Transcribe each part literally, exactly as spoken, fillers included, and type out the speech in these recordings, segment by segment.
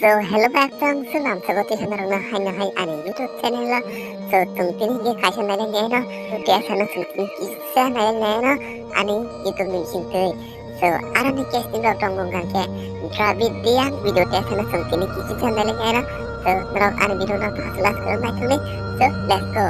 So, hello, back to ang, so, nam sabo twi sana rwna hai na hai ani YouTube channel o. So, chwng tini hwnkhe kaisa nailai naino, so, tei sana chwng tini kisa nailai naino ani YouTube ni bising twi. So, aroni casting rok tongo hwnkha khe Dravid Reang video tei sana chwng tini kisa nailai naino. So, norok ani video no first last kwrwng naithokni. So, let's go.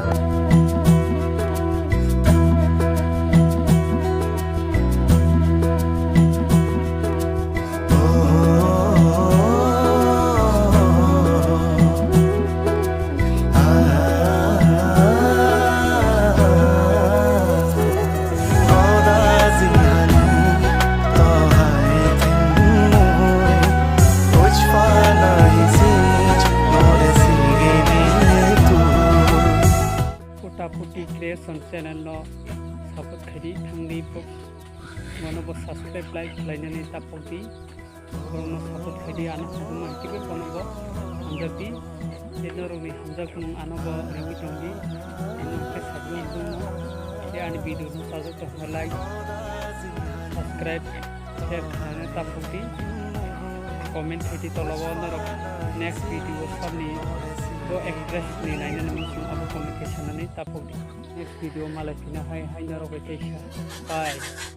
Puta Puti Creation channel no support khaidi thangdi, bono bo subscribe, like khlainani tapokdi. Borokno support khaidi, ano haguma hikibe bono bo hamjakdi. Tei norokni hamjakmung ano bo riwi tongdi. Ano khe sabjak bumung tei ani video no chajak tongkha like, subscribe, share khlaina tapokdi. Comment khaidi tola o norok next video sabni bo actress ni nainani muchung abo comment khe sanani tapokdi. Next video malai phina hai hai norok bai teisa. Bye.